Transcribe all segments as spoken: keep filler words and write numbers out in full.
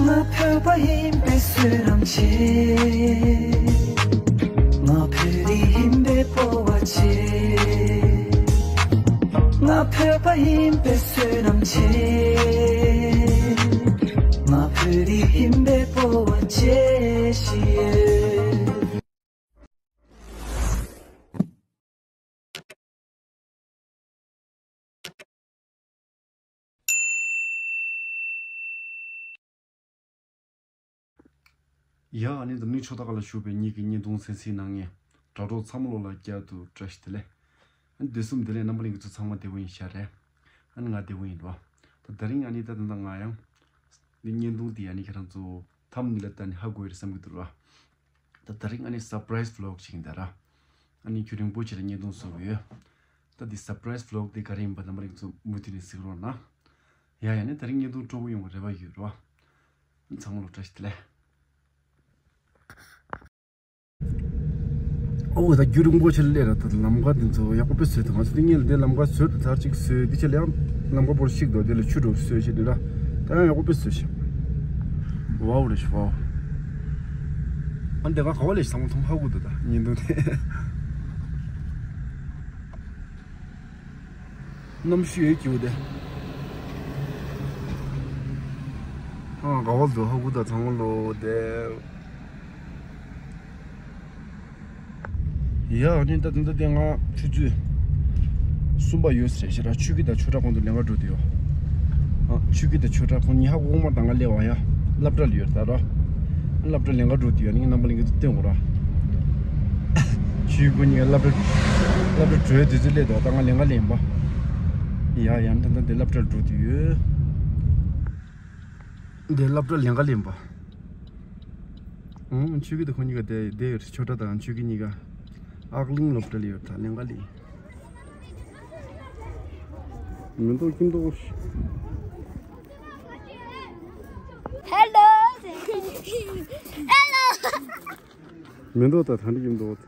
ང་བོད་པ་ཡིན་པའི་བསོད་ནམས་ཆེ། ང་བོད་རིགས་ཡིན་པའི་སྤོབས་པ་ཆེ། ང་བོད་པ་ཡིན་པའི་བསོད་ནམས་ཆེ། ང་བོད་རིགས་ཡིན་པའི་སྤོབས་པ་ཆེ་ཞིག་ཡོད། ཡ། ཨ་ནི་འཛམ་གླིང་ཕྱོགས་མཐའ་ཁག་ལ་བཞུགས་པའི་ངེད་ཀྱི་བརྙན་ཐུང་གསན་གཟིགས་གནང་མཁན་དྲ་གྲོགས་ཚང་མ་ལོ་ལ་བསྐྱར་དུ་བཀྲ་ཤིས་བདེ་ལེགས། ཨ་ནི་བདེ་སྲུང་བདེ་ལེགས་རྣམ་པ་ལྷན་རྒྱས་ཚོ་ཚང་མ་བདེ་པོ་ཡིན་ཤག་རེད། ཨ་ནི་ང་བདེ་པོ་ཡིན་རོ། ད་དེ་རིང་ཨ་ནི་ད་ད་ད་ང་ཡང་འདི་བརྙན་ཐུང་འདི་ཨ་ནི་ཁྱེད་རང་ཚོ་ཐམ་ནི་ལ་ལྟ་ནི་ཧ་གོ་ཡོད་རེད་བསམ་གྱི་འདུག་རོ། ད་དེ་རིང་ཨ་ནི་སར་པ་རའི་སི་བི་ལོག་ཅིག་ཡིན་ད་ར། ཨ་ནི་རྒྱུན་རིང་པོ་ཅིག་ལ་བརྙན་ཐུང་བཟོ་གི་ཡོད། ད་འདི་སར་པ་རའི་སི་བི་ལོག་འདི་ག་རེ་ཡིན་པ་རྣམ་པ་ལྷན་རྒྱས་ཚོ་མུ་མཐུད་ནས་གཟིགས་རོགས་གནང་། ཡ་ཡ། ནི་དེ་རིང་བརྙན་ཐུང་སྤྲོ་པོ་ཡོང་བའི་རེ་བ་ཡོད་རོ། ཚང་མ་ལོ་བཀྲ་ཤིས་བདེ་ལེགས། ཨོ་ད་རྒྱུན་རིང་པོ་ཆེ་སླེབས་ར། ད་ལམ་ཁ་འདི་ཚོ་ཡག་པོ་དཔེ་བཟོས་འདུག་ང་ཚོ་འདི་ངས་འདི་ལམ་ཁ་བཟོས་ཚར་གཅིག་བཟོས་འདི་ཆེ་ལ་ཡང་ལམ་ཁ་བོར་ཞིག་འདུག་འདི་ལ་ཆུ་འགྲོ་བཟོས་ཤེས་འདི་ར། ད་ཡང་ཡག་པོ་དཔེ་བཟོས་ཤིག་ཝའོ་རེ་ཤི་ཝའོ། ཨ་འདི་ག་ག་བ་ལས་ཤི་ཚང་མ་མཐོང་ཧ་གོ་འདུག་ད་ཉིན་འདུག་ནས། གནམ་གཤིས་ཡོད་ཀྱི་འདུག་སྟེ། ཨ་ག་བ་འདུག་ཧ་གོ་ད་ཚང་མ་ལོ་དེ། ཡ་ཨ་ནི་ད་ད་ད་དེ་ང་ཆུ་ཚོད་གསུམ་པ་ཡོད་ཟེར་ཤི་ར། ཆོས་སྐྱིད་དང་ཆོས་གྲགས་ཁོང་ཚོ་ལེན་ག་འགྲོ་དུ་ཡོད། ཨ་ཆོས་སྐྱིད་དང་ཆོས་གྲགས་ཁོང་གཉིས་ཧ་གོ་ངོ་མ་ད་ང་སླེབས་པ་ཡ། སློབ་གྲྭ་ལ་ཡོད་ད་ར། སློབ་གྲྭ་ལེན་ག་འགྲོ་དུ་ཡོད་ནི་རྣམ་པ་ལྷན་རྒྱས་ཚོ་སྟོན་དགོས་ར། ཆུའི་སྐུ་ཉིད་སློབ་གྲྭ་སློབ་གྲྭ་གྲོལ་དུས་ཚོད་སླེབས་འདུག་ད་ང་ལེན་ག་ལེན་པ། ཡ་ཡ་ད་ད་འདི་སློབ་གྲྭར་འགྲོ་དུས་ཡོད། འདི་སློབ་གྲྭ་ལེན་ག་ལེན་པ། ཨང་ཆོས་སྐྱིད་དང་ཁོང་གཉིས་ཀ་དེ་དེ་ཡོད་ཆོས་གྲགས་དང་ཆོས་སྐྱིད་གཉིས་ཀ་ཨག་གླིང་སློབ་གྲྭ་ལ་ཡོད་ད་ལེན་ག་ལེན། མི་འདུག་ཁྱིམ་འདུག Hello. Hello. མི་འདུག་ད་ད་འདི་ཡིན་འདུག་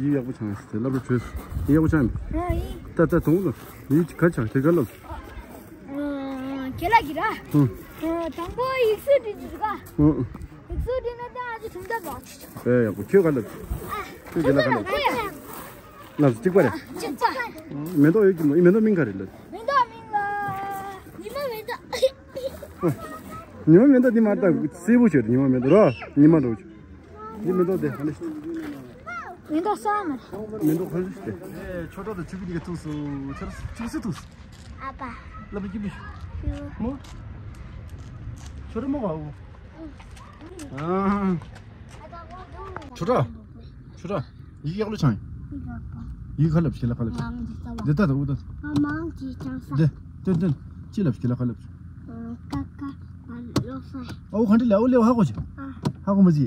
ཡིག་ཡག་པོ་ཆང་ཞིག་དེ་སློབ་གྲྭ་བྲོས་ཡིག་ཡག་པོ་ཆང་ཨ་ཡིན། ད་ད་དུང་དུ་ཡིག་ག་ཆང་དེ་ག་ལབ། ཁྱེད་ལ་གི་ར། ཧུང་། དང་པོ་ཡིག་གཟུགས་འདི་འདི་ག་ཧུང་། ཡིག་གཟུགས་འདི་ན་ད་ཨ་ཅི་ཐུང་ད་ལོ། ཨེ་ཡག་པོ་ཁྱོད་ག་ལབ། ཁྱོད་ག་ལབ་ག་ལབ། ལབ་གཅིག་པ་རེད། གཅིག་པ། མེ་ཏོག་ཡོད་ཀྱི་མོ་ཡི་མེ་ཏོག་མིང་ག་རེད་ལབ། མེ་ཏོག་མིང་ལ། ཉི་མ་མེ་ཏོག་ཉི་མ་མེ་ཏོག་ཉི་མ་མེ་ཏོག་འདི་མ་ལྟ་སེར་པོ་བྱོས་ཉི་མ་མེ་ཏོག་རོ། ཉི་མ་རོ་བྱོས། འདི་མེ་ཏོག་དེ་ཧ་ལས། མེ་ཏོག་སོང་མ། མེ་ཏོག་ཧ་ལས་ཏེ། ཨེ་ཆོ་ཏོ་དང་ཆུ་གི་གཉིས་ཀ་ཐུག་སོ། ཆུ་སི་ཐུག་སོ། ཨ་ཕ། ལབ་ཀྱི་མི་ཤུ། མོ། ཆོ་ར་མོ་ག་འུ། ཨ། ཆོ་ར། ཆོ་ར། ཡིག་ཡག་ལོ་ཆང་ཡིག་ཁ་ལབ་ཤི་ལ་ཁ་ལབ་ཤི། འདི་ལྟ་དང་འུ་ད། མང་ཅི་ཆང་ས། འདི། ཏན་ཏན། ཅི་ལབ་ཤི་ལ་ཁ་ལབ་ཤི། ཀ་ཀ་ལོ་ས། ཨ་འུ་ག་འདྲི་ལ་འུ་ལེ་ཧ་གོ་ཅི། ཧ་གོ་མ་ཅི།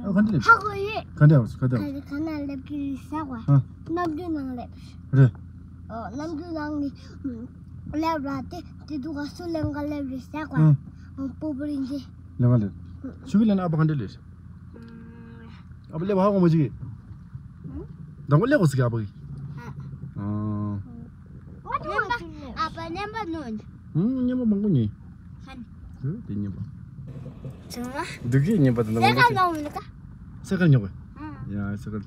ཨ་ག་འདྲི་ལབ། ཧ་གོ་ཡེ། ག་འདྲི་ཨ་ག་འདྲི། ག་ནང་སླེབས་ཀྱི་ས་གོ། ནམ་རྒྱུན་ནང་སླེབས། རེད། ནམ་རྒྱུན་ནང་ནི་སླེབས་ར་དེ་དེ་དུ་ག་སུ་ལེན་ག་སླེབས་རེད་ས་གོ། ཨང་། པོ་པོ་རིན་ཅི། ལེན་ག་སླེབས། ཆུ་གི་ལེན་ཨ་ཕ་ག་འདྲི་ལེབས། ཨ་ཕ་སླེབས་ཧ་གོ་མ་ཅི། དང་པོ་སླེབས་གོ་ཟིག་ཨ་ཕ་གི། ཨང་། ཨ་ཕ་ཉན་པ་ནོ། ཧུང་། ཉན་པ་མང་པོ་ཉན། ཧན། དེ་ཉན་པ། ཚང་མ། འདུག་གི་ཉན་པ་དང་ནང་ལས་ཀ་ནང་མི་ཀ་སེ་ཀར་ཉོ་གི། ཡ་སེ་ཀར།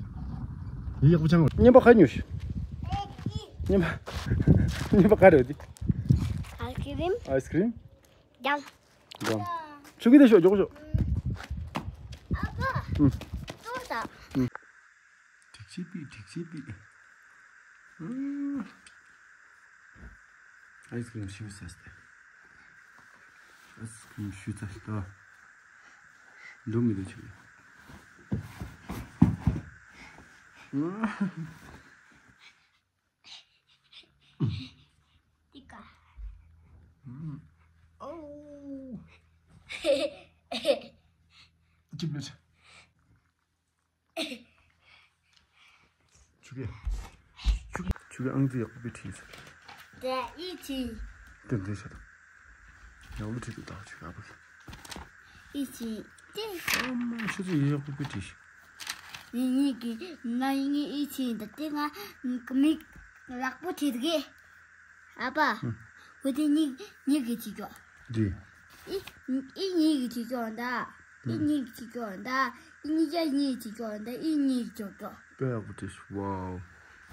ཡི་ཡག་པོ་ཆང་གི། ཉན་པ་ག་ཉོ་ཤི། ཉན་པ། ཉན་པ་ག་རེད་དེ། ཨའི་སི་ཀི་རིམ། ཨའི་སི་ཀི་རིམ། ཡང་། ཡང་། ཆུ་གི་དེ་ཤོག་འཇོག་ཤོག་ཨ་ཕ། ཨུ། ཏོ་ད། ཨུ། དྲིག་ཅི་པི་དྲིག་ཅི་པི། ཨུ། ཨའི་སི་ཀི་རིམ་ཤི་མི་ཟ་སྟེ། ཨའི་སི་ཀི་རིམ་ཤུ་ཚ་ཤི་ཏོ། འདུག་མི་འདུག་ཆུ་གི། ཨུ། ཏི་ཀ། ཨོ། ཅིབ་ལེ། ཆུ་གི། ཆུ་གི། ཆུ་གི་ཨང་ཙི་ཡག་པོ་བྲིས་ཟེར། ད་ཨི་ཆི། ཏན་ཏན་ཤ་ད། ཡག་པོ་བྲིས་འདུག་ད་ཆུ་གི་ཨ་ཕ་གི། ཨི་ཆི། ཏེ། ཨ་མ་ཆུ་ཚོད་ཡག་པོ་བྲིས། ངེད་གཉིས་ཀྱི་ང་ངའི་ཨི་ཆི་ད་ཏེ་ང་མིག་ལག་པོ་བྲིས་གི། ཨ་ཕ། ཧུམ། བུ་དེ་གཉིས་གཉིས་ཀྱི་ཅི་ཅོག་འདི། ཨི་ཨི་གཉིས་ཀྱི་ཅི་ཅོག་འདི། ཨི་གཉིས་ཀྱི་ཅི་ཅོག་འདི། ཨི་གཉིས་ཀྱི་གཉིས་ཅི་ཅོག་འདི། ཨི་གཉིས་ཅོག་ཅོག་དཔེ་ཡག་པོ་བྲིས་སོང་། ཝའོ།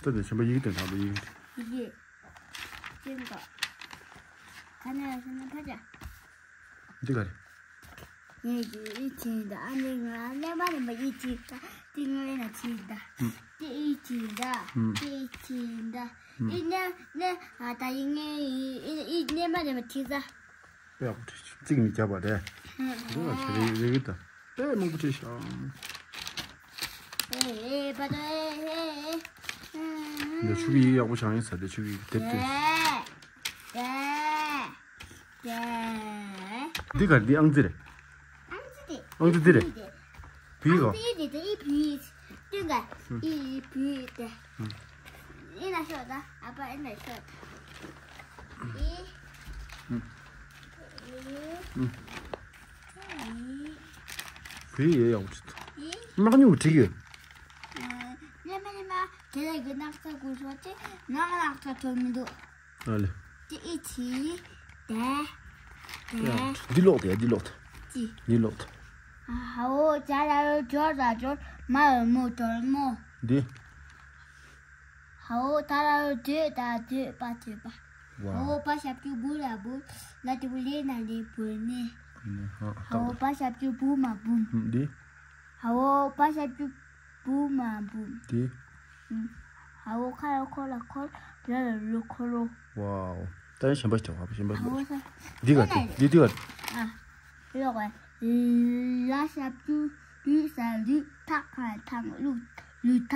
ད་དེ་གཞན་པ་ཡི་གེ་དེ་འདྲ་པོ་ཡི་གེ། ཡི་གེ་ཅན་གོ་ག་ནས་ཡོད་ཟེར་ན་ཕ་ཅག་འདི་ག་རེད། ངས་ཀྱི་ཨི་ཅི་ད་ཨ་ནི་ང་ལས་མ་ནི་མ་ཨི་ཅི་ད་ཏི་ངའི་ན་ཅི་ད་ཏི་ཨི་ཅི་ད་ཏི་ཨི་ཅི་ད་ཨི་ནས་ནས་ཨ་ད་ཡི་ངའི་ཨི་ནས་མ་ནི་མ་ཅི་ད། དཔེ་ཡག་པོ་བྲིས་ཤག་རྩིག་མི་རྒྱབ་པ་རེད། འདི་ལ་ཆ་རེ་རེ་གི་ད་དཔེ་མང་པོ་བྲིས་ཤག་ཨེ་ཨེ་པ་ཏོ་ཨེ་ཨེ་ཨེ། འདི་ཆུ་གི་ཡིག་ཡག་པོ་བྱང་ཡིན་ས། དེ་ཆུ་གི་ཡིག་དེབ་དེ། དེ་དེ། འདི་ག་འདི་ཨང་རྩིས་རེད། ཨང་རྩིས་དེ། ཨང་རྩིས་འདི་རེད། བི་ག་ཨང་རྩིས་དེ་དེ་ཨི་བི། སྟོན་ག་ཨི་བི་དེ། ཨི་ན་ཤོག་ད་ཨ་པ་ཨི་ན་ཤོག་ད། ཨི། ཨི། ཨི། བུ་ཡི་ཡག་པོ་བྲིས་འདུག་དམག་སྨྱུག་བྲིས་ཡོད། ཨ། ལེ་མ་ལེ་མ། དེ་ལས་གི་ནགས་ཚལ་གོ་ཤོག་ཅིག་ནགས་ནགས་ཚལ་ཐོན་མི་འདུག་ཨ་ལེ། དེ་ཨི་ཅི། དེ། དེ། འདི་ལོག་དེ་འདི་ལོག་དེ། ཅི། འདི་ལོག་དེ། ཧ་འོ་ཇ་ལ་རོ་ཇོ་ཟ་ཇོ། མ་འོ་མོ་ཇོ་མོ། འདི། ཧ་འོ་ད་ལ་རོ་དོད་ད་དོད་པ་དོད་པ། ཝའོ། ཧ་འོ་པ་ཞབས་ཀྱུ་བུ་ལ་བུ། ལ་དེ་བུ་ལེ་ན་ལེ་བུ་ནི། ཧ་འོ་པ་ཞབས་ཀྱུ་བུ་མ་བུམ། འདི། ཧ་འོ་པ་ཞབས་ཀྱུ་བུ་མ་བུམ། འདི། ཧ་འོ་ཁ་ལ་ཁོ་ལ་ཁོ། ལ་ལ་ལུ་ཁོ་ལོ། ཝའོ། ད་གཞན་པ་ཞིག་ཧ་འོ་གཞན་པ་ཞིག་འདི་ག་འདི་འདི་ག་ཨ། ཡོག་ག་ལ་ཞབས་ཀྱུ་ལུ་ས་ལུ། ཐ་ཁ་ཐང་ལུ་ལུ་ཐ།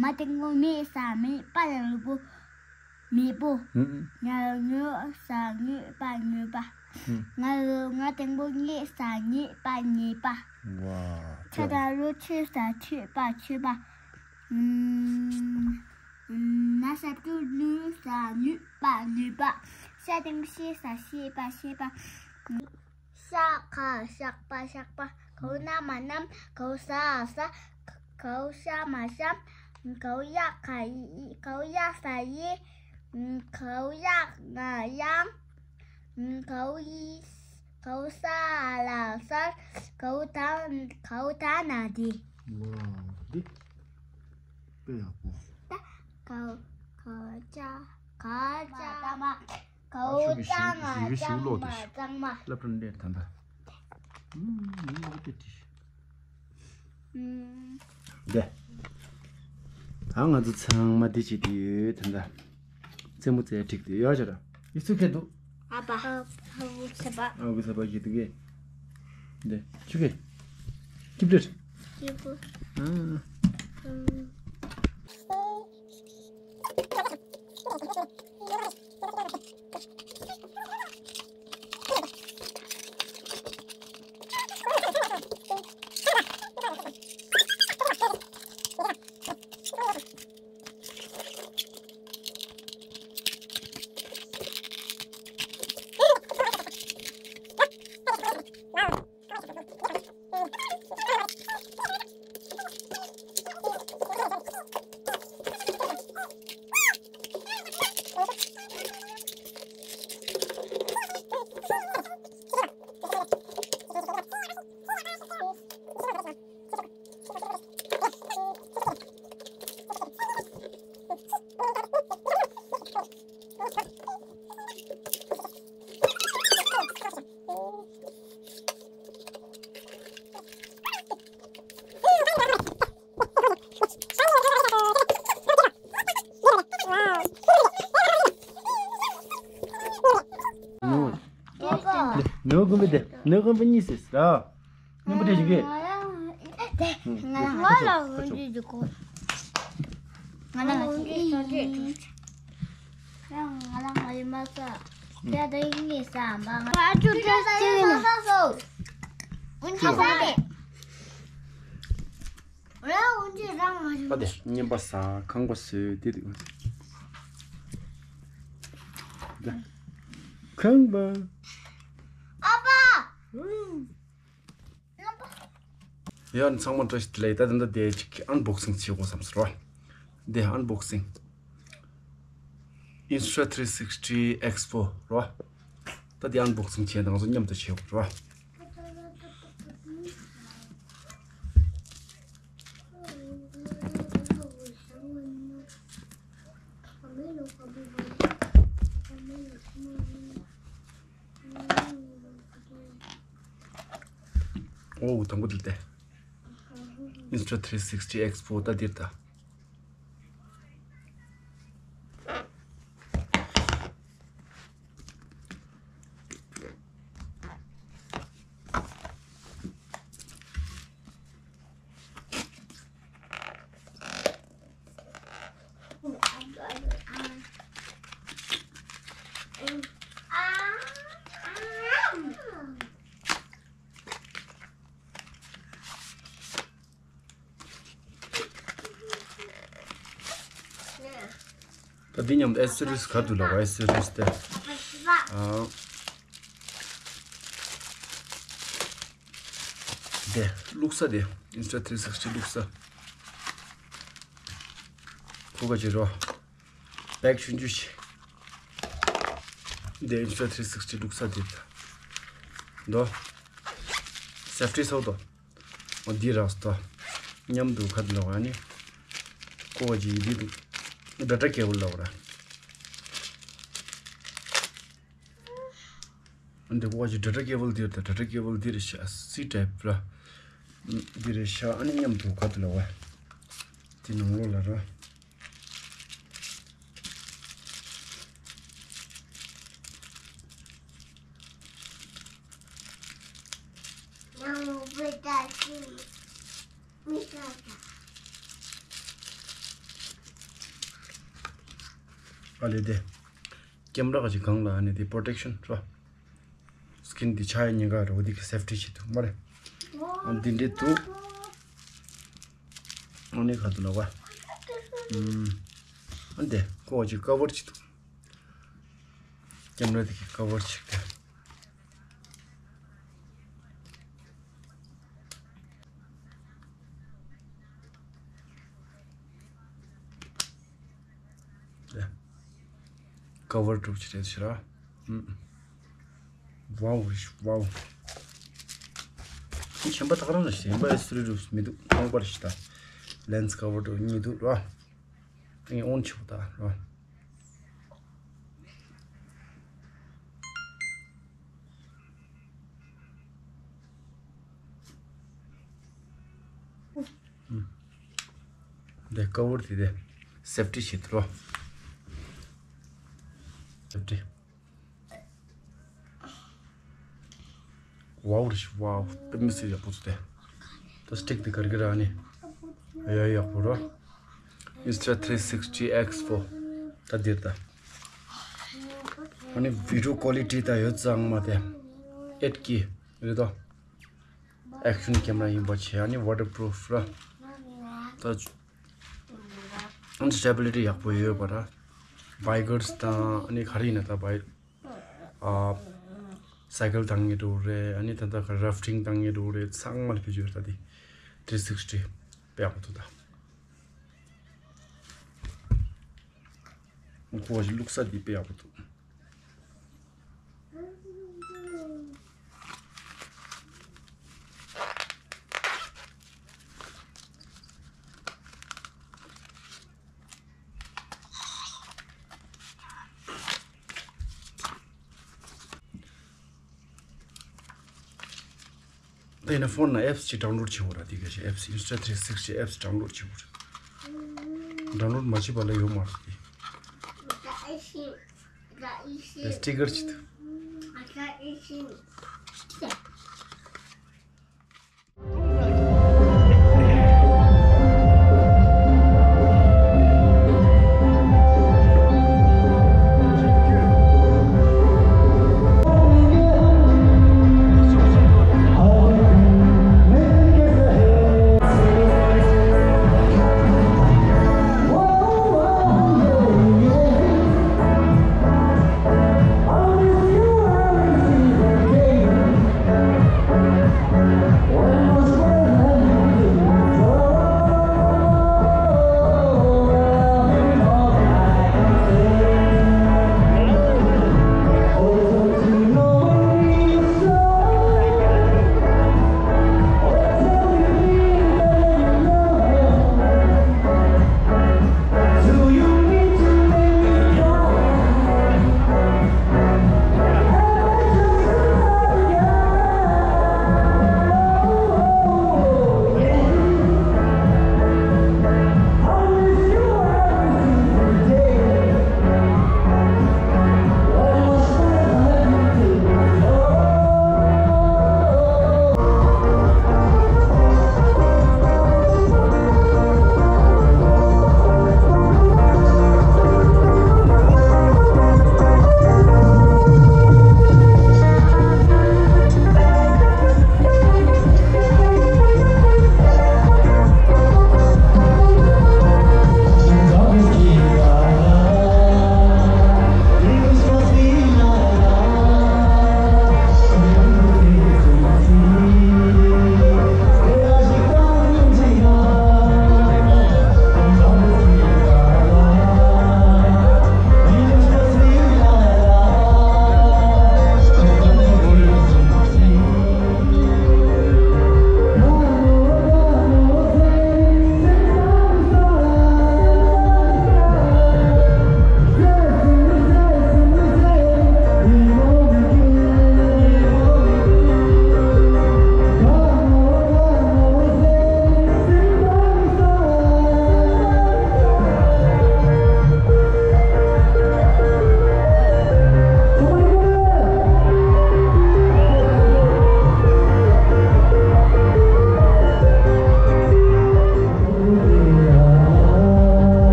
མ་དེ་ངོ་མེ་ས་མེ། པ་ལ་ལུ་པོ། མེས་པོ། ཧུམ། ང་ལ་ངོ་ས་ངོས་པ་ངོས་པ། ཧུམ། ང་ལ་ང་དང་པོ་ངེས་ས་ངེས་པ་ངེས་པ། ཝ། ཆ་ད་རོ་ཆོས་ས་ཆོས་པ་ཆོས་པ། ཧུམ། ན་ས་ཏུ་ནུ་ས་ནུས་པ་ནུས་པ། ཤ་དང་ཤེས་ས་ཤེས་པ་ཤེས་པ། ཤ་ཁ་ཤག་པ་ཤག་པ། གའུ་ན་མ་ནམ། གའུ་ས་ས། གའུ་ཤ་མ་ཤམ། གའུ་ཡ་ཁ་ཡི། གའུ་ཡ་ས་ཡི། གའུ་ཡ་ང་ཡང་། གའུ་ཡི། གའུ་ས་ལ་སར། གའུ་ད་གའུ་ད་ན་དི། ཝ། འདི་དཔེ་ཡག་པོ། ད་གའུ་གའུ་ཅ་གའུ་ཅ་མ། གའུ་ཅང་ང་ཅང་མ་ཅང་མ། སློབ་གྲྭ་འདིར་ད་ལྟ། ཨུམ། ཡིན་མོ་དེ་དྲིས། ཨུམ། དེ། ད་ང་ཚོ་ཚང་མ་འདི་བྱེད་དུ་ཡོད་ད་ལྟ། རྩེད་མོ་རྩེ་འགྲིག་དུ་ཡོད་ཅེ་ར། ཡིག་ཚུགས་ཁེ་འདུག་ཨ་ཕ། ཨ་ཕ་བུ་ཚ་པ། ཨ་བུ་ཚ་པ་ཞིག་འདུག་གས། འདི་ཆུ་གེ། སྐྱིབས་རེད། སྐྱིབས་པོ། ཨ། ཨུམ། ནུ། ནུ་གོམ་པ་དེ། ནུ་གོམ་པ་གཉིས་སྲིད་ར། སྙན་པོ་དེ་ཞིག་གིས། ང་ལ་འོན་ཏེ་འདི་གོ་ང་ལ་འོན་ཏེ་སོ་ཏེ་ང་ལ་ང་ཡི་མ་ས་ཡ་ད་ཡིན་ངེས་ས་མ་ང་ཨ་ཅུ་ཏེ་ཏེ་ན་ས་སོ་འོན་ཏེ་ས་ཏེ་ར་འོན་ཏེ་རང་མ་ཞུ་པ་དེ་སྙན་པ་ས་ཁང་པ་སོས་ཏེ་དུ་ཁང་པ་ཨ་ཕ། ཡང་ཚང་མ་བཀྲ་ཤིས་བདེ་ལེགས། ད་ད་ལྟ་དེ་ཅིག་ཨན་བོག་སིང་བྱེད་དགོས་བསམ་ཟེར་བ། དེ་ཨན་བོག་སིང་། Insta three sixty X four རོ། ད་དེ་ཨན་བོག་སིང་བྱས་དང་སོ་མཉམ་དུ་བྱེད་དགོས་རོ། ཨོ་དང་པོ་དེ་ལྟ། Insta three sixty X four ད་འདིར་ལྟ། ད་འདི་མཉམ་དུ་ཨེ་སི་རི་སི་ག་དུ་ལ་བ་ཨེ་སི་རི་སི་དེ། ཨ། དེ་བླུགས་ས་དེ་Insta three sixty བླུགས་ས། ཁུ་ག་ཅི་རོ། བེག་ཆུང་ཆུང་ཞིག་དེ་Insta three sixty བླུགས་ས་དེ། དོ། སེབ་ཊི་སོགས་དོ། འོ་འདི་རགས་སོ། མཉམ་དུ་ཁ་དུ་ལོག་ཡ་ནི། ཀོ་བ་ཅི་ཡི་འདི་འདུག་ཌ་ཊ་ཀེ་བལ་ལོག་ར། འདི་ཀོ་བ་ཅི་ཌ་ཊ་ཀེ་བལ་འདི་རེད། ཌ་ཊ་ཀེ་བལ་འདི་རེད་ཤག་སི་ཊའིབ་ར། འདི་རེད་ཤག་ཨ་ནི་མཉམ་དུ་ཁ་དུ་ལོག་བ། འདི་ནང་ལོགས་ལ་ར། ཨ་ལེ་དེ། ཀེམ་ར་ག་ཅིག་གང་ལ་ཨ་ནི་དེ་པོ་རོ་ཊེག་ཤན་ར། སི་ཀིན་འདི་ཆ་ཡ་ཉེན་ཁ་ར་འོ་དེ་གི་སེབ་ཊི་བྱེད་ཐུབ་མ་རེད། ཨ་འདི་འདྲེ་འདུག་ཨ་ནི་ཁ་དུ་ལ་བ། ཨ་འདི་ཀོ་བ་ཅིག་ཀ་བར་བྱེད་ཐུབ། ཀེམ་ར་དེ་གི་ཀ་བར་བྱེད་ཀ་ཀ་བར་གྲུབ་ཆེ་རེད་ཤི་ར། ཝའོ་རིཤ་ཝའོ། ཁྱིམ་པ་ཐག་རང་རེད་ཤི་ཡིན་པ་ཨེ་སི་རི་རུབ་མི་འདུག་ཁོང་པར་ཤི་ད། ལེན་སི་ཀ་བར་གྲུབ་གཉིས་འདུག་ར། ཨེ་ཨོན་ཆོག་ད་ར། འདི་ཀ་བར་དེ་དེ་སེབ་ཊི་བྱེད་དུ་རོ། སེབ་ཊི། ཝའོ་རིཤ་ཝའོ་དཔེ་མི་སྲིད་ཡག་པོ་ཚུ་དེ། ད་སི་ཊིག་དེ་གར་གི་ར་ནི། ཡ་ཡག་པོ་རོ། Insta three sixty X four ད་འདིར་ད། ཨ་ནི་བི་ཌི་ཡོ་ཀོ་ལི་ཊི་ད་ཡོད་ཙང་མ་དེ། ཨེཊ་ཀེ་རེད་དོ། ཨེག་ཤན་ཀེམ་ར་ཡིན་པ་བྱས་ཨ་ནི་ཝ་ཊར་པུ་རུཕ་ར། ད་ཨ་ནི་སི་ཊེ་བི་ལི་ཊི་ཡག་པོ་ཡོད་པ་ར། བྷའི་ཀར་སི་དང་ཨ་ནི་ག་རེ་ཡིན་ན་ད་བྷའི་ཨ་སའི་ཀལ་བཏང་ངེས་འགྲོ་རེད། ཨ་ནི་ད་ལྟ་ར་ཕ་ཊིང་བཏང་ངེས་འགྲོ་རེད། ཚང་མ་ལ་ཕི་ཇོ་ད་དེ་ཐི་རི་སིག་སི་ཊི་དཔེ་ཡག་པོ་འདུག་ད། ཁོ་བ་ཞིག་བླུགས་ས་དེ་དཔེ་ཡག་པོ་འདུག་ད་ཡིན་ན་ཕོན་ནང་ཨེབ་སི་ཅིག་ཌའུན་ལོཌ་བྱེད་དགོས་ར། དེ་ག་ཞིག་ཨེབ་སི་Insta three sixty ཨེབ་སི་ཌའུན་ལོཌ་བྱེད་དགོས་ར། ཌའུན་ལོཌ་མ་བྱས་པ་ལ་ཡོད་མ་རེད་དེ། ཡ་སི་ཊི་ཀར་བྱེད་དུ།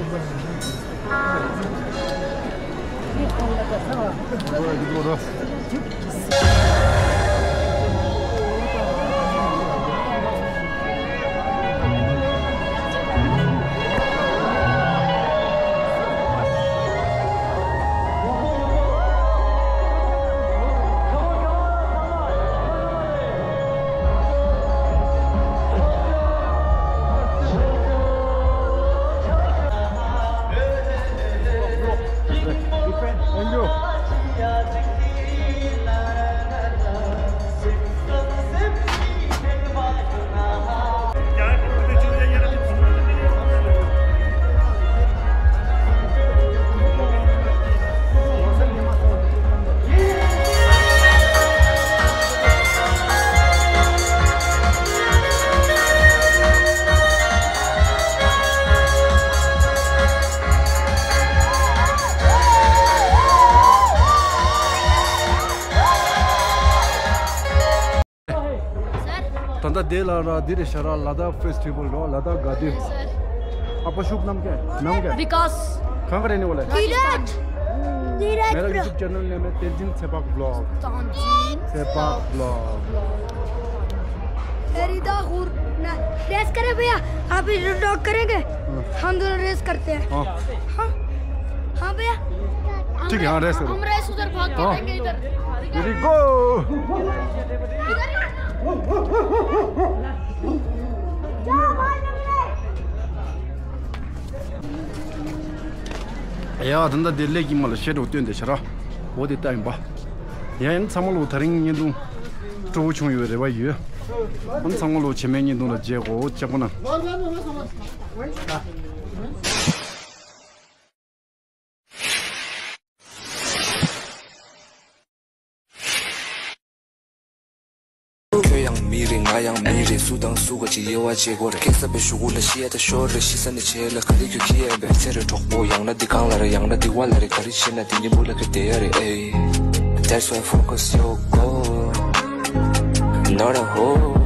ད་ལྟ་དེ་ལ་ར་འདི་རེད་ཤག་ར། ལ་དྭགས་ཕེ་སི་ཊི་ཝལ་རོ། ལ་དྭགས་དགའ་སྟོན། ཨ་ཕ་ཤུབ་ནམ་མཁའ། ནམ་མཁའ། विकास। कहाँ का रहने वाला है? धीरज। धीरज मेरा bro. YouTube channel नाम है तेंजिन सेपाक ब्लॉग। तेंजिन सेपाक ब्लॉग। तेरी दाहूर ना रेस करें भैया, आप इधर टॉक करेंगे, हम दोनों रेस करते हैं। हाँ। हाँ। हाँ भैया। ठीक है, हाँ, रेस करो। हम रेस उधर भाग के हाँ। देंगे इधर। Ready, go। इधर। ཡ། ད་ལྟ་དེ་ལས་ཀྱི་མ་ལ་ཤེད་རོ་སྟོན་དེ་ཤ་ར། འོ་དེ་ལྟ་ཡིན་པ། ཡ། ཡིན་ཚང་མ་ལོ་དེ་རིང་བརྙན་ཐུང་སྤྲོ་བོ་བྱུང་ཡོད་རེ་བ་ཡོད། ཨ་ནི་ཚང་མ་ལོ་ཕྱི་མའི་བརྙན་ཐུང་ལ་མཇལ་གོ། ཅག་པོ་ན། ཁྱོད་ཡང་མི་རེད། ང་ཡང་མི་རེད། སུ་དང་སུ་ག་ཅིག་དབྱེ་བ་འབྱེད་དགོས་རེད། སྐད་གསར་པའི་གཞུག་གུ་ལ་ཤི་ཡ་ད་ཤོར་རེད། ཤི་ས་ནས་བྱེད་ལ་ག་རེ་ཁྱོད་ཁྱི་ཡ་ཡིན་པས། ཚེ་རེ་གྲོགས་པོ་ཡང་ན་འདི་གང་ལ་རེད། ཡང་ན་འདི་བ་ལ་རེད། ག་རེ་བྱེད་ན་འདི་གཉིས་པོ་ལ་ག་བསྡད་ཡ་རེད། ཨེ། That's why focus your goal, not a hole.